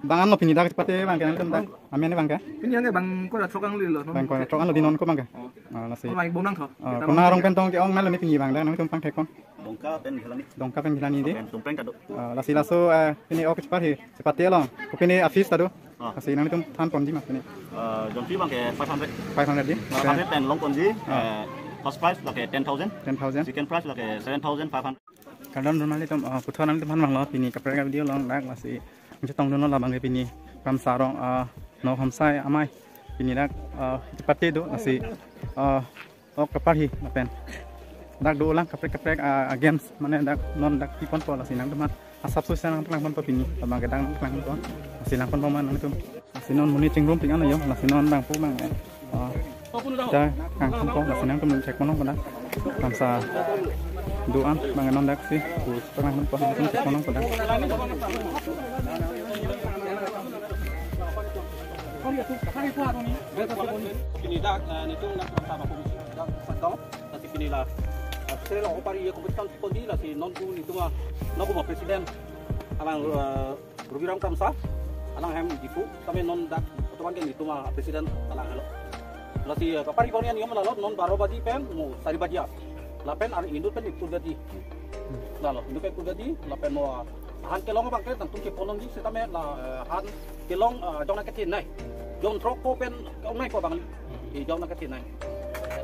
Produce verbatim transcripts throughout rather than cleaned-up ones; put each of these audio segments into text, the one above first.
Bang anlo pini dak chepate abang ke nangtum dak. Amen abang ke? Pini abang ke bang ko ra throk anlo lo, no? Bang ko ra throk anlo di non ko abang ke? Oh. Ah, lasi. Bang bom nangtho. Ah, konat arong pen tong ke-ong nanglo ne pini abang dak nangtum pangthek pon. Dongka pen Ghelani. Dongka pen Ghelani di. Pen Tumpreng kado. Ah, lasi laso, eh, pini ok chepar hi, chepate along. Ko pini a-fees ta do. Ah. Lasi nangtum than ponji ma pini. Eh, jon fee abang ke five hundred. Five hundred di. Five hundred pen long ponji. Ah. Eh, first prize lake ten thousand. Ten thousand. Second prize lake seven thousand five hundred. Kardom, normally tum, ah, puthot nangtum aphan vanglo pini kaprek a-video along dak lasi. Chetong dunlo labang ke pini Kramsa arong, ah, Nok Hamsai amei pini dak, ah, chepate do lasi, ah, ok kaparhi lapen dak dolang kaprek kaprek, ah, games mane dak non dak pi ponpo lasi nangtum aphan asap susa nangplang ponpo pini labang ke dak nangplang ponpo lasi lang ponpo ma nangtum lasi non monit chingrum pik an ayo lasi non bang pu bang, eh, ah, ta kang ponpo lasi nangtum thek ponpo dak Kramsa do-an bang non dak si pu plang ponpo nangtum thek ponpo dak. Pini dak, eh, netum dak Kramsa baku dak sadong, lasi pini la, eh, sel opari ye competition kondi lasi non tu netum a, non kuma president alang, eh, Rubiram Kramsa, alang hem Diphu, kami non dak otoban ke netum a president alang helo. Lasi, eh, kapari bang nian yom lalo non baro baji pen mo sari baji a. Lapen ar inut pen ipur gadi. Lalo, inut pen ipur gadi, lapen mo, ah, han kelong abang ke tangtung ke ponong di, setame la, eh, han kelong, ah, jong na kethin nai. Jong throk ko pen, kong nai ko bang. Eh, jong na kethin nai.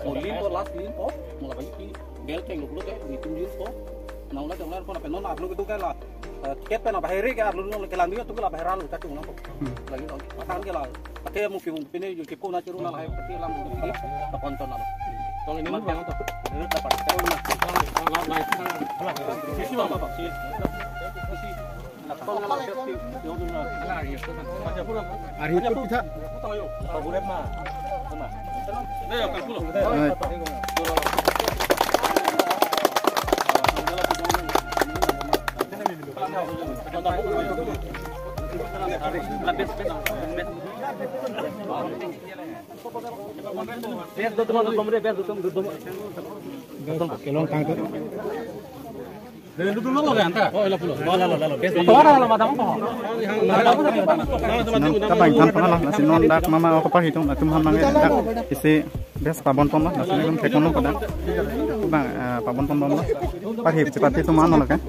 Mo lim ko last lim ko, mo la baji ki, bel keng lo ke, netum lim ko. Nang la jong na ko lapen non arlo kedo ke la, eh, ticket pen bahire ke arlo non kelang dia tu ke la bahira lo kachung nang ko. Hmm. Lagi lo, matan ke la. Ate mo kibung pine ju kipu na chiru na lahai pati lam pini ta konton na. Tong ini mo to. Ini dapat. Sisi bang, bang, sisi. Ari itu kita. Ayo, kalkulo. Ay. Kelong tang tu. Nang kabang than pangalo, lasi non dak mama ako pahitung, atum ham mang dak isi best pabon pon lo, lasi nang thek pon lo ko dak. Bang, eh, pabon pon pon lo. Pahi chepate atum ano lo kan?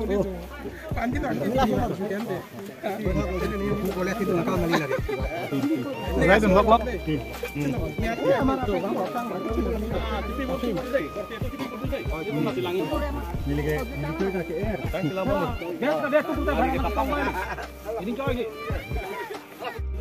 Urai dun lok lok.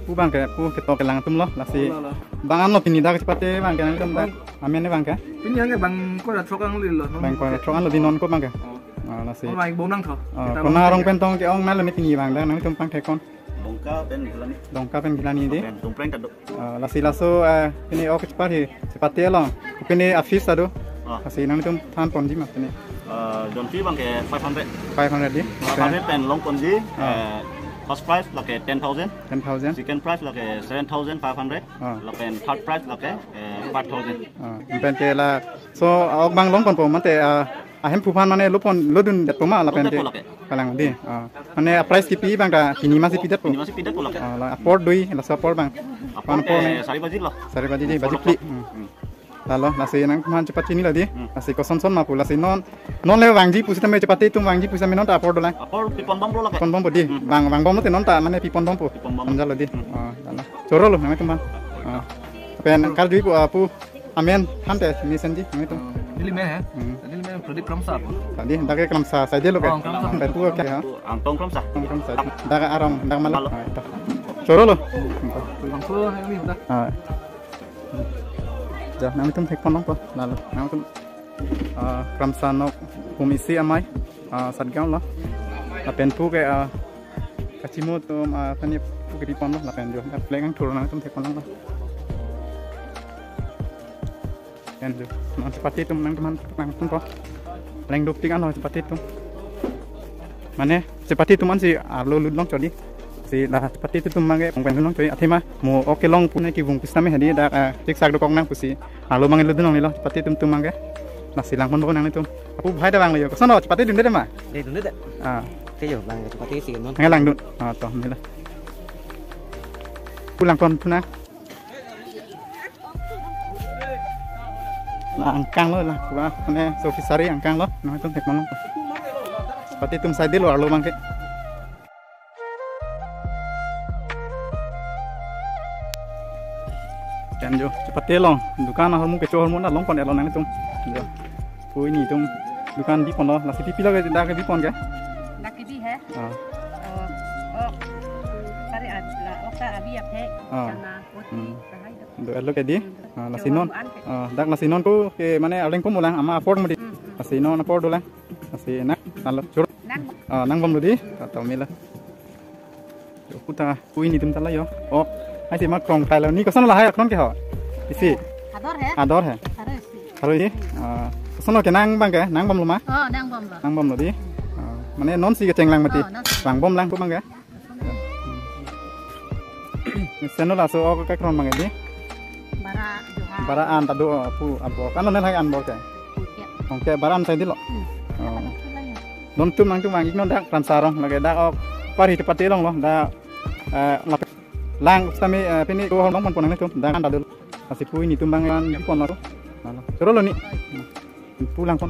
Pu bang ke, pu ketok kelang atum lo, lasi. Bang anlo pini dak chepate bang ke nangtum dak. Amen bang ke? Pini abang ke bang ko ra throk anlo lo, no? Bang ko ra throk anlo di non ko bang ke? Oh. Ah, lasi. Oh, bang bom nangtho. Ah, konat arong pen tong ke-ong nanglo ne pini bang dak nangtum pangthek pon. Dongka pen Ghelani. Dongka pen Ghelani di. Pen Tumpreng kado. Ah, lasi laso, eh, pini ok chepar hi, chepate along. Pini a-fees ta do. Ah. Lasi nangtum than ponji ma pini. Eh, jon fee abang ke five hundred. Five hundred di. Five hundred pen long ponji, ah, eh, first prize lake ten thousand. Ten thousand. Second prize lake seven thousand five hundred. Ah. Lapen third prize lake, eh, five thousand. Ah, pen ke la, so, ok bang long ponpo mate, ah, ahemphu aphan mane lo pon, lo dun detpo ma lapen ke. Lo detpo lake. Kalang di. Ah. Mane a-prize kipi bang ke pini masi pidetpo. Pini masi pidetpo lake. Ah, la apor dui, laso apor bang. Apor apor ke nang sari baji lo. Sari baji di, baji phli. Hmm. Lalo, lasi nangtum aphan chepat chinilo di. Hmm. Lasi kosonson ma pu, lasi non, non le vangji pusitame chepate atum vangji pusitame non ta apor dolang. Apor pi pon bomlo lake. Pon bompo di. Hmm. Bang, bang bomlo te non ta mane pi pon bompo. Pi pon bompo. Anjalo di. Hmm. Ah, lalo. Choro lo nangtum aphan. Ah. Pen kardom pu, ah, pu amen than te mesen di nangtum. Neli men he. Hmm. Neli men Pradip Kramsa pu. Tadi dak ke Kramsa saide lo ke. Oh, Kramsa. Pen pu ke ha. Angtong Kramsa. Angtong Kramsa. Dak arong, dak malo. Malo. Ah, ito. Choro lo. Bang pu he mi dak. Ah. Ja, nangtum thek pon longpo, lalo. Nangtum, ah, Kramsa Nok Kum Isi Amei, ah, Satgaon lo. Lapen pu ke, ah, kachimo atum, ah, tani pu ke pi pon lo, lapen jo, flag angthur nangtum thek pon longpo. Pen jo, non chepate atum nangtum aphan nangtum po. Leng duk tik an lo chepate atum. Mane, chepate atum ansi arlo lut long chodi. Si la chepate atum abang ke pong pen lut long chodi. Athema mo ok kelong pu ne kevung pusitame hadi dak, ah, chiksak dokok nang pusi. Arlo abang lut long nilo chepate atum atum abang ke. Lasi lang pon pon nangtum. Apu bhai ta vanglo yo. Koson lo chepate dunde ma? Dei dunde. Ah. Ke yo bang chepate si non. Ngelang dun. Ah, to nilo. Pulang pon puna. La angkang lo la pura mane so fishery angkang lo. Nangtum thek manlo. Chepate atum saidelo arlo abangke. Jan jo, chepate along. Dukan ahormu kecho ahormu na long pon-etlo nangtum. Jo. Pu nelitum dukan bi ponlo, lasi pipi lo ke dak bi pon ke? Dak ke bi he? Ah. Oh, oh. Sari at la, ok ta abi aphe. Ah. Chana, roti, Hmm. Kahai do. Do-etlo ke di? Hmm. Ah, lasi non. Jual an ke. Ah, dak lasi non ko ke mane arleng ko mulang ama afford mati. Hmm, hmm. Lasi non afford dolang. Lasi na, lalu chur. Nang. Ah, nangbomlo di. Atau mila. Yo, kuta, pu nelitum ta la yo. Oh, hai si ma krong thai lo. Ni koson lahai akron ke ho? Isi. Hador he? Hador he. Hador isi. Hador isi. Ah, koson lo ke nang abangke, nangbomlo ma? Oh, nangbomlo. Nangbomlo di. Ah, mane non si kecheng lang mati. Oh, non si. Vangbom lang ko abangke. Seno laso ok ke kron abangke di. Bara juha. Bara an ta do pu abor. Kan ne hai an bor ke. Oke. Oke, bara an saidelo. Hmm. Oh. Sulai ya. Nangtum nangtum nangji non dak Ramsarong lake dak ok. Pari chepate along lo dak, eh, lap-, lang sami, eh, pini ko long pon pon nangtum dak an ta do. Lasi pu nelitum abang an bi ponlo. Lalu. Choro lo ni. Pulang pon.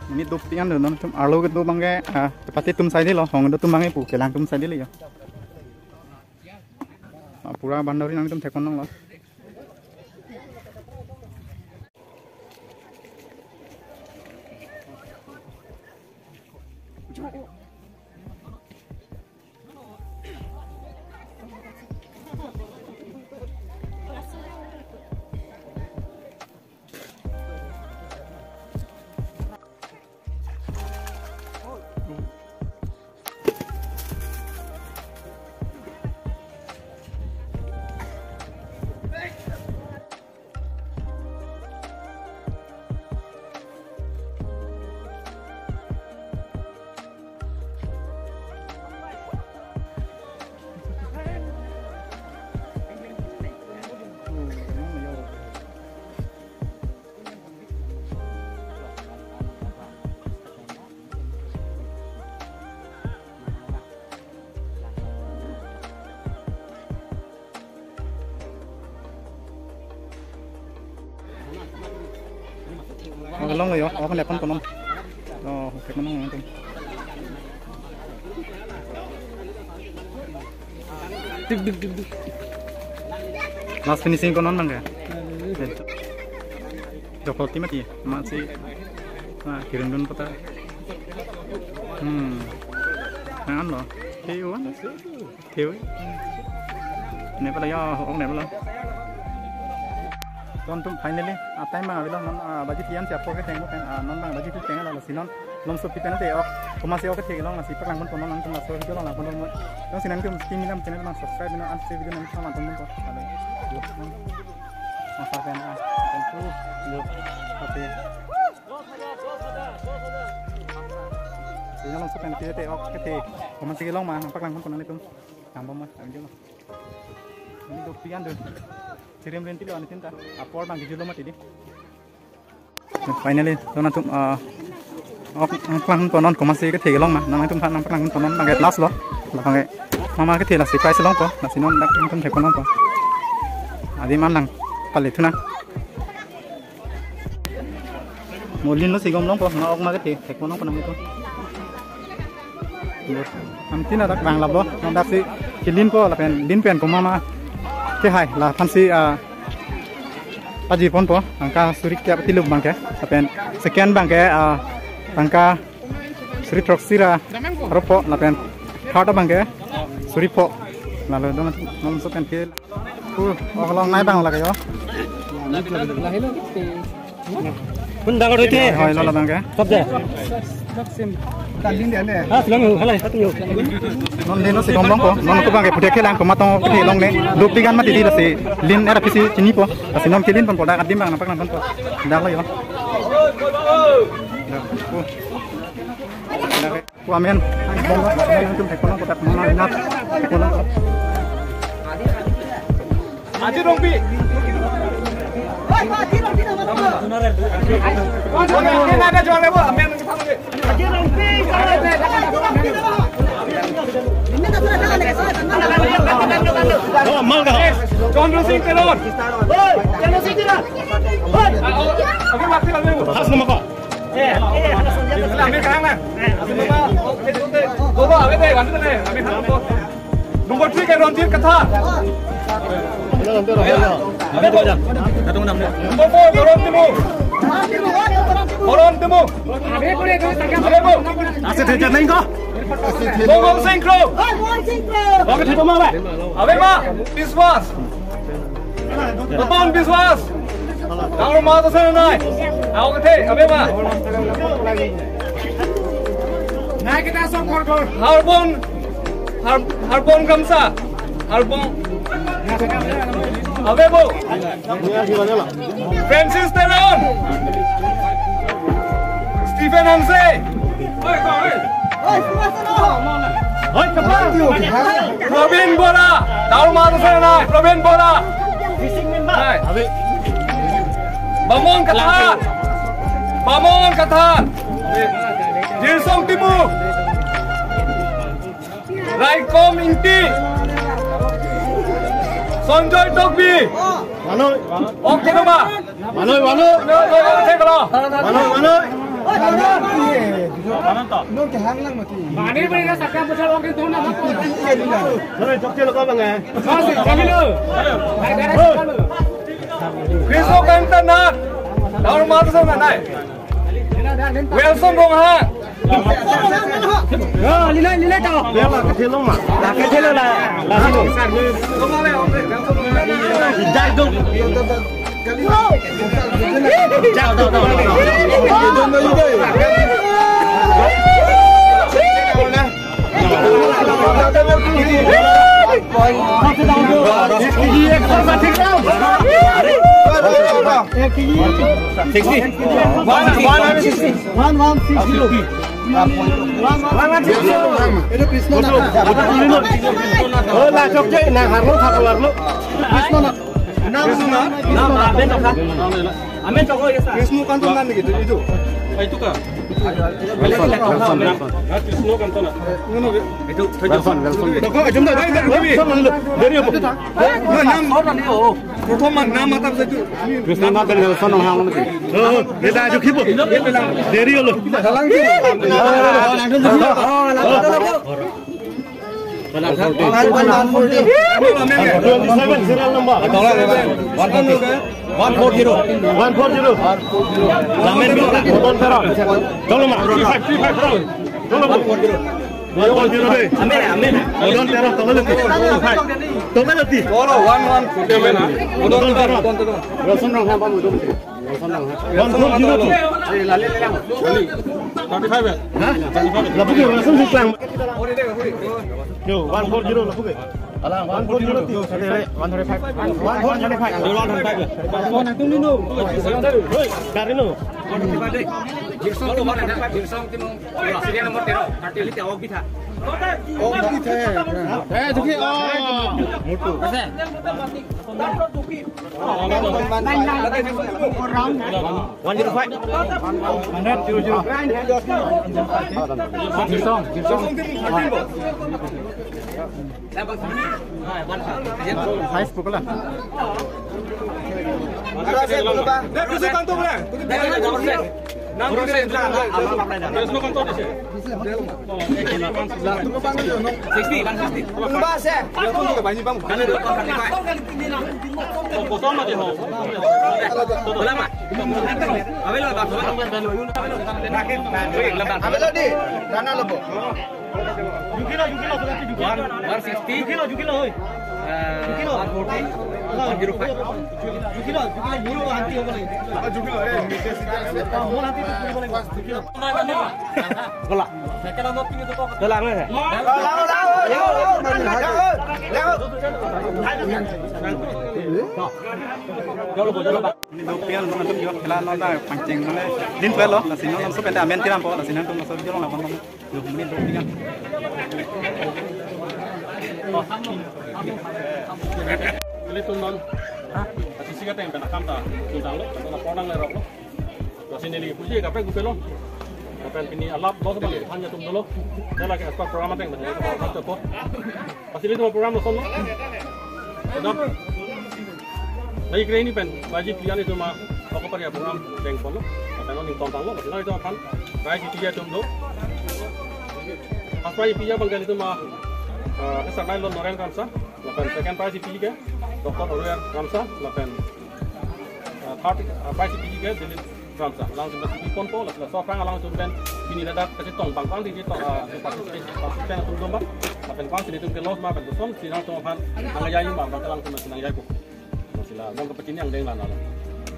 Ini dopik an do nangtum arlo kedo abangke, ah, chepate atum saidelo, hong do atum abangke pu kelang atum saidelo ya. Ah, pura bandori nangtum thek pon nanglo. Oh, long yo, oh, kan depan konon. Oh, oke, konon nangtum. Dik, dik, dik, dik. Last finishing konon nang ya? Jokol tim mati, masih, ah, kirim dun pata. Hmm. Nang an lo. Hey, one. Thewe. Nepala ya, ok nepala. Nangtum finally, ah, time abang avelo, non, ah, baji tian si apor ketheng pen, ah, non abang baji tu teng ala lasi non, non so pipen te ok, komatsi ok kethek long lasi paklang pon pon nangtum laso video long lang pon pon. Nangtum si nangtum Team Milam channel nang subscribe nang share video nang sama pon pon. Alo. Yo. Masa pen, ah, pen tu. Yo. Tapi. Sino long so pen te ok kethek. Komatsi long ma, paklang pon pon nangtum. Nangbom ma, nangbom ma. Ini dopik an do. Chirim rinti lo anitin ta. Apor abang kejut lo mati di. Finally, nangtum, ah, ok, nangpaklang pon non komatsi kethek long ma. Nangtum nangpaklang pon non abangke last lo. Abangke mama kethek lasi prize longpo. Lasi non nangtum thek pon nangpo. Adim an nangpale thu nang. Mo lin lo si gom longpo, ma ok ma kethek, thek pon nangpo nangtum. Ametin adak bang labo, nang daksi kelin po lapen lin pen komat ma kehai la aphansi, ah, paji ponpo, tangka suri kep tiluk abangke, lapen second abangke, ah, tangka suri throksi ra pharo po, lapen third abangke suri pho. Lalo dong nang so pen ke. Uh, oh, long nai bang lake yo. Kun dang roi te. Hoi, lo la abangke. Sab de. Ha, silang hu, halai, satu hu. Non lin lo si gom longpo. Non ko abangke puthek kelang komat tong kethek longle. Dopik an mati di lasi lin era pisi chinipo. Lasi non kelin ponpo dak adim abang nangpaklang ponpo. Dak lo yo. Dak. Uh. Dak. Ku amen. Ajit Rongpi. Chandra Singh Teron. Khas nama kok? Number three ke Ranjit Kathar. Number four, Gorom Timung. Gorom Timung. Ase theja nai ko? Mongol Singh Kro. Oke, theja ma, Bai. Ave ma, Biswas. Baton Biswas. Dangor mamat ase nai. Aokethe, ave ma. Nai kita sok kor kor. Harbon, Har-, Harbon Kramsa. Harbon. Ave bo. Francis Teron. Stephen Hanse. Probin Bora. Dangor mamat ase nai. Probin Bora. Nai. Bamon Kathar. Bamon Kathar. Dilsong Timung. Raikom Ingti. Sanjoy Tokbi. Manoi. Ok, kenoma. Manoi, manoi. Manoi, manoi. Manoi, manoi. Manoi, chokche lo ko bang, eh. Kriso Kanta Nath. Dangor mamat ase nai. Wilson Ronghang. Yo, lilo, lilo to. Ya, la, ke thelo ma. La, ke thelo la. La, lilo. Jai dong. Jai dong, dong, dong. Sixty. One, one sixty. One, one sixty. One, one sixty. Itu Krishna na. Oh, la chokche, na harlo, thak harlo. Krishna na. Nam, nam, nam, amen, amen. Amen, choklo, yes, sir. Krishna Kanta Nath niki, itu, itu. Itu ka? Wilson, Wilson, Wilson. Krishna Kanta Nath. Itu, Wilson, Wilson. Doko, jom da, dai, dai, dai. Dari apa? Nam, nam. Prothom nam matang satu. Krishna Nath dan Wilson Ronghang mati. Oh, kita ajuk hipo. Deri olo. Salang ki. Twenty-seven serial number. One forty. One forty. One forty. Ramen. Tolong, ma. Three five, three five, tolong. Tolong, ma. One forty de. Amen, amen. Odon Teron, tolong lagi. Tolong lagi. Oro, one one. Odon Teron. Wilson Ronghang, Odon Teron. One four zero two. Thirty-five, eh? Hah? Lapu ke Wilson si klang. Yo, one four zero lapu ke. Alang, one four zero two. One thirty-five. One thirty-five. One thirty-five. Dari no. Serial number thirty. Kartu li te ok bhi tha. Ok bhi tha. Eh, dekhiye, oh. Motu. One zero five. Hundred zero zero. Gibson, Gibson. Size pukul lah. Sixty, one sixty. Bola ma? Avelo, avelo. Avelo di, dana lobo. One, one sixty. Jukilo, jukilo, hoi. Eh, jukilo. One forty. One zero five. Jukilo, jukilo, jukilo, anti hobo lagi. Oh, mon anti tu hobo lagi. Jukilo. Bola. Bola, eh. Lao, lao, lao, lao, lao. Ini dopik an, non atum jok khela non ta pangcheng mane din pelo, lasi non atum sob pen ta amen tiram po, lasi non atum sob jok long lapon. Dopik an. Ilitum non. Lasi sika teng pen akam ta, tang lo, tang lo, pornang le rok lo. Lasi neli puji kaprek gupelo. Kaprek pini alap dos bang hanya tum dolo. Saya lagi aspa program ateng, betul, betul, betul. Lasi ilitum program lason lo. Kedam. Lagi kira ini pen, lagi pilihan itu mah, apa pada program deng pon lo. Apa yang ning tong tang lo, lasi ilitum aphan. Lagi pilihan tum do. Pas lagi pilihan bang kali itu mah, eh, Sir Nailon Noren Kramsa. Lapen second prize ipiji ke Doctor Aroya Kramsa, lapen, uh, third, uh, prize ipiji ke Dilip Kramsa. Alangtum ta pi ponpo, lapen laso aphrang alangtum pen pini ladak kachetong bang bang di tong, uh, participant, participant atum doma. Lapen bang si nelitum ke loss ma pen kosonsi nangtum aphan nang-ajai ma, bang alangtum nang-ajai po. Sila bang kepachin yang deng lana lo.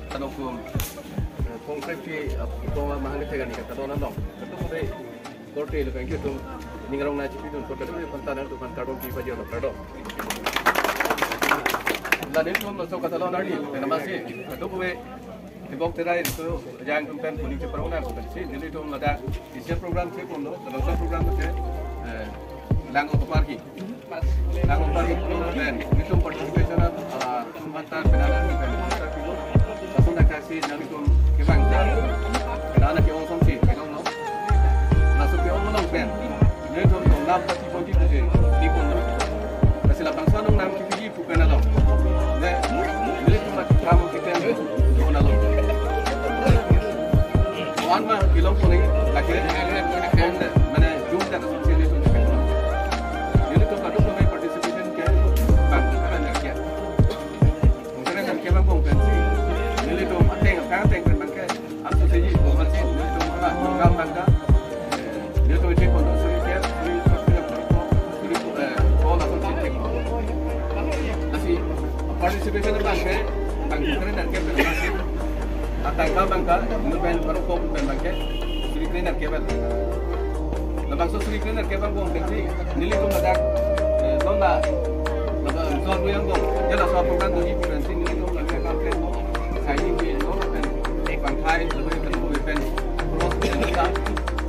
Kano kum, eh, kongkrep si, eh, kong mahang ketegan ni kata dona dong. Ketum dei. Korte lo kan kitum ning arong na chipidun, korte lo panta nangtum aphan kardom pi pajir lo, kardom. La nelitum laso kata lo nari, penama si, atu kue, tebok terai, so, jang tum pen, kuning si parona, pen si, nelitum ladak, isi program si pon lo, laso program si, eh, lang oto parki. Lang oto parki, pen, nelitum participation, ah, Mata penana ni kan mata pigo. Lason ta kasi nelitum kevang ta. Penana ke-ong song si, ke-ong lo. Laso ke-ong lo pen. Nelitum tong nam pati pon di pon di pon lo. Lasi labangso anong nam kipiji pu pen alo. Ne, nelitum mati kamu kita lo. Pon alo. Wan ma bilong pon lagi. Lagi, mane, jum ta song si nelitum. Nelitum kadung lo participation ke bang, kan ya. Kongkeren dan kebang bong pensi. Nelitum ateng, ateng, ateng pen bangke. Am suseji bong pensi. Nelitum ala program bangka. Nelitum isi pondok suri ke, suri, suri, suri, eh, ko langsung sinting. Lasi participation bangke, bang kongkeren dan kebang pensi. Atangka bangka, nelitum pen baru ko pen bangke. Suri keren dan kebang. Labangso suri keren ke bang bong pensi, nelitum ladak, eh, tong la, ladak zon ruyang bong, ya laso program doji pensi, nelitum ladak kan pen bong, sai ni pen bong, pen, bang thai, lalu pen bong, pen, cross, pen, la,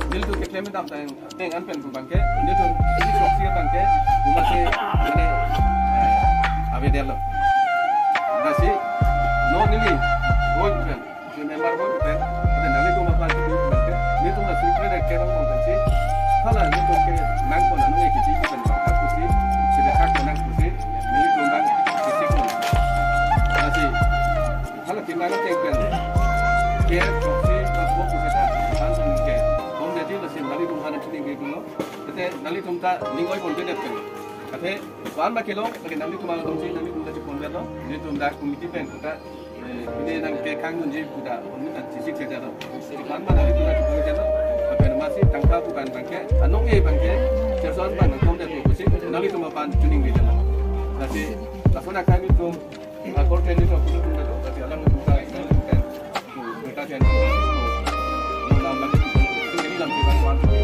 nelitum keklem dam tang, teng an pen bangke, nelitum, ini proksi bangke, buma se, mane, eh, ave dia lo. Lasi, no neli, roi pen. Si member bang pen, ate nanglitum aphan si pen, nelitum la suri keren ke bang bong pensi. Hala nelitum ke nang ko nang nge kiti pen bang kap kusi, si de kak ko nang kusi, nelitum bang kisi ko. Lasi, hala kinang ke pen. Ke, si, pas bok kusi ta, kan sung ke. Bong jadi lasi nanglitum hana chini ke kulo. Ate nanglitum ta ning oi bong jadi pen. Ate, wan ma kelong, lagi nanglitum alam si, nanglitum ta chepon ber lo, nelitum ta committee pen, ta Eh, ini nang ke kang nunji kuda, nunji ta sisik saja lo. Kan mana itu lagi kuda lo. Apa nama si tangka bukan bangke, anong eh bangke, cerson bang nang kom dan kusi, nanglitum aphan chuning di jalan. Lasi, langsung nak kami tum, akor kami tum, kuda tum, tapi alang tum ta, nang tum kan, tum, mereka kan, tum, lam lagi tum, tum, ini lam kita wan, tum,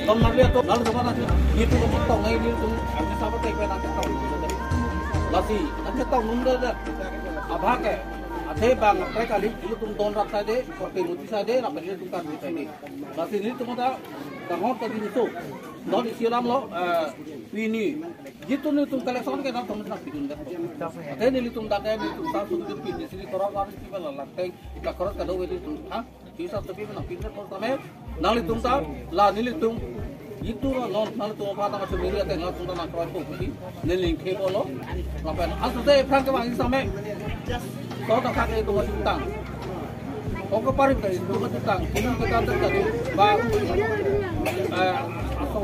Tom nang lihat tuh, lalu coba nanti itu tong ini tuh, kami sama T P nanti tong. Lasi, nanti tong nunda deh. Apa ke? Ate bang, apa kali, itu tuh don rat saja, kopi muti saja, apa itu tuh kan saja. Lasi ini tuh mata, kamu tadi itu, don isi lam lo, eh, ini. Jitu nelitum collection ke nangtum nangpidun dak. Ate nelitum dak ke nelitum ta sum pin di sini korang waris di bala langteng. Ita korang kada weli tum ha. Bisa tapi nangpidun dak korang tame. Nanglitum ta la nelitum. Jitu lo non nanglitum apa tang sumiri ate nangtum ta nangkroi po pusi. Neling ke bolo. Lapen asu te phrang ke bang same. Kau tak kake itu masih utang. Kau ke parit tadi itu masih utang. Ini kita terjadi. Ba. Eh, asal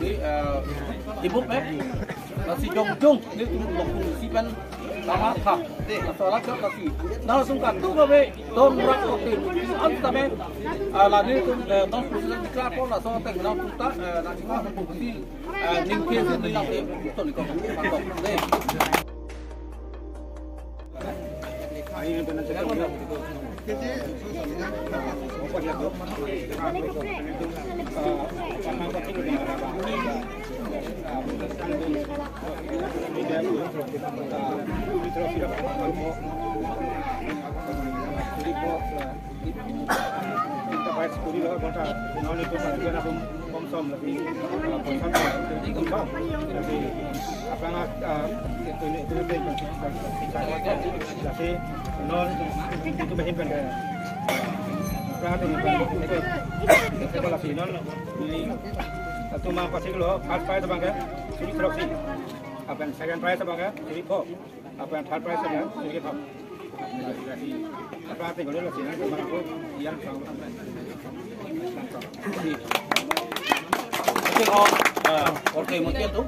ini, eh, ibu, eh, lasi jongjong nelitum lokun si pen tama tha. Laso alam chot lasi nangtum kadokave don rak kote an tame, eh, la nelitum, eh, don pusi la dikla po laso ateng nangtum ta, eh, nangtum si, eh, ningke si nelitum, eh, ton ko patok. Dei. Kita bahas kuliah, kota, non itu kan juga nak bom som lagi. Bom som, bom som. Jadi, aphrang, eh, itu, ini, itu, jadi, non itu behin kan. Aphrang itu, itu, itu, itu, non ini, satu mah pasti lo, first prize abang ke, suri troksi. Lapen second prize abang ke, suri po. Lapen third prize abang ke, suri po. Apa tinggal dulu sih, nanti mana aku yang sama. Oke, oh, eh, oke, mungkin tuh.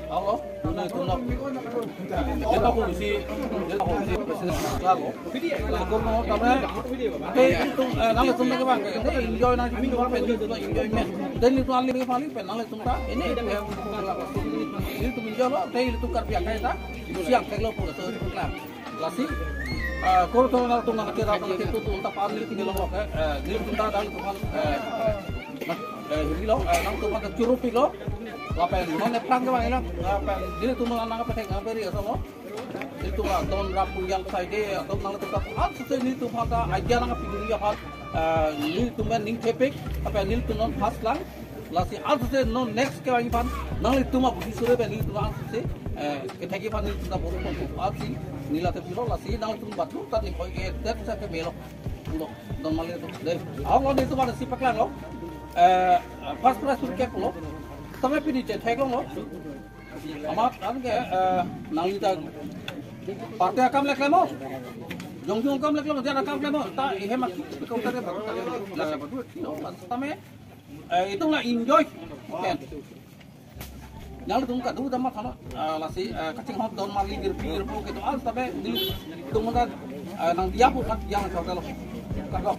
Halo, tuno, tuno. Kita kongsi, kita kongsi presiden lalu. Lalu mau kami, oke, itu, eh, nanglitum lagi bang, ini enjoy nanti minggu apa itu enjoyment. Dan itu ahli paling pen nanglitum ta, ini, eh, itu enjoy lo, tapi itu kerja kayak ta, siang kayak lo pura tuh, kelar. Lasi, eh, koro to nangtum nangke ra nangke tu tu ta pan nelitum long ke, eh, nelitum ta dang tu pan, eh, na, eh, hiri lo, eh, nangtum pan churu pi lo. Lapen non eplang ke bang lo, lapen nelitum nang nang pathek nang beri asal lo. Nelitum la don rapu yang sai ke, don nangtum ta an sese nelitum pan ta aja nang pi duri ya pan, eh, nelitum ningthepik, lapen nelitum non pas lang. Lasi ansose non next kevang aphan nanglitum abusi sure pen nelitum ansose, eh, kethek aphan nelitum ta bor pon. Lasi neli la te pilo, lasi nanglitum batlu ta ni koi ke det sa ke melo. Ulo, don mali to. Dei, halo nelitum si paklang lo. Eh, first prize suri kep lo. Tame pini chethek longlo. Amat an ke, eh, nangli ta party akam le klem lo. Jongjong akam le klem lo, dia akam klem lo. Ta ihe mak kau tare baru tare. Lasi baru, you know, tame Eh, itum la enjoy. Pen. Nanglitum kadu dam ma tha lo. Eh, lasi, eh, kachinghon don mali girpi girpo ke to al tabe nelitum ta, eh, nang dia pu kat yang chok lo. Kado.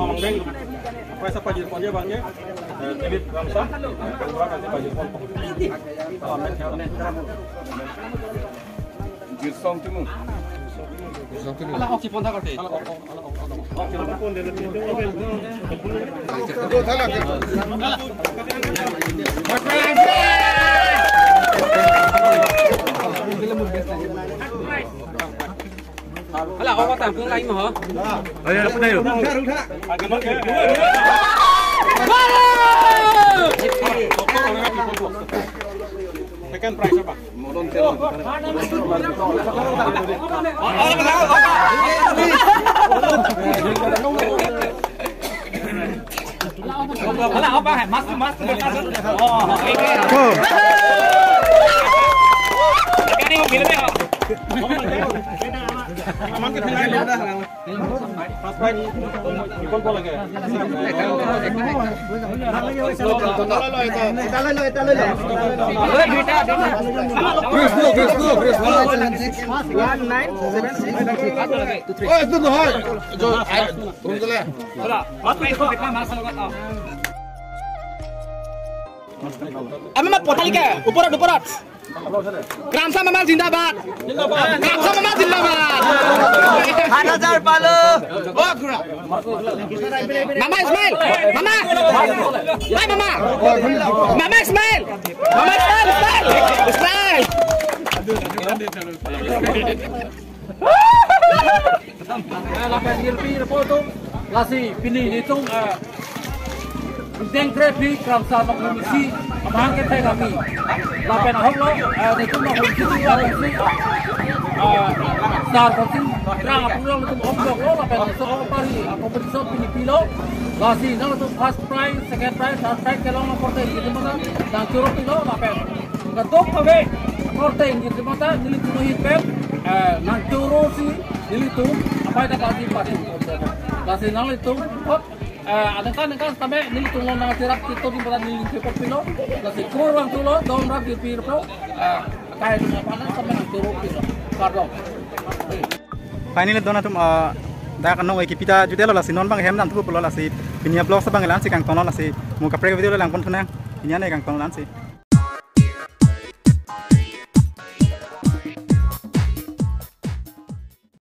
Mamang deng, apa sa pajir pon dia bang ya? Eh, David Ramsa, kedua kasih pajir pon. Amen. Girsong Timung. Girsong Timung. Ala, oksi pon tha kate. Ala, ok, ok, ala, ok. Hala, opa tangkung lain mo, ho? Ayo, apa tayo? Second prize apa? Hala, apa? Mas, mas, mas. Oh, oke. Oh. Ini mobilnya, Pak. One nine seven six. Oh, এইটো নহয়। এইটো, আ, কোনফালে? Ama ma potalika, uporat, uporat. Kramsa Mama zindabad. Kramsa Mama zindabad. Hajar palo. Oh, khura. Mama Ismail. Mama. Hai, Mama. Mama Ismail. Mama Ismail, Ismail. Ismail. Eh, lapen hirpi repo atum, lasi pini nelitum, eh, dengkre pi kramsa nong misi amahang kethek kami. Lapen ahok lo, eh, nelitum nong misi tu lapen si, eh, star konsing rang apung lo nelitum hok lo, lapen so pari, eh, competition pini pilo. Lasi nangtum first prize, second prize, third prize kelong korte nelitum nang choro pilo, lapen kadokave korte nelitum ta nelitum hit pen, eh, nang choro si nelitum apai ta pati pati. Lasi nanglitum kot, eh, aningkan aningkan tame nelitum lo nang cherap kito di pada nelitum kot pilo. Lasi kurang tulo dom rap di pirpo, eh, kai dum apa nang tame nang choro pilo. Kardom. Finally, don atum, eh, dak anong eki pita jute lo, lasi non bang hem dam thupo lo, lasi pini a-vlog abang la-ansi kangton lo, lasi mo kaprek video lo lang pon thunang. Pini an kangton lo, la-ansi.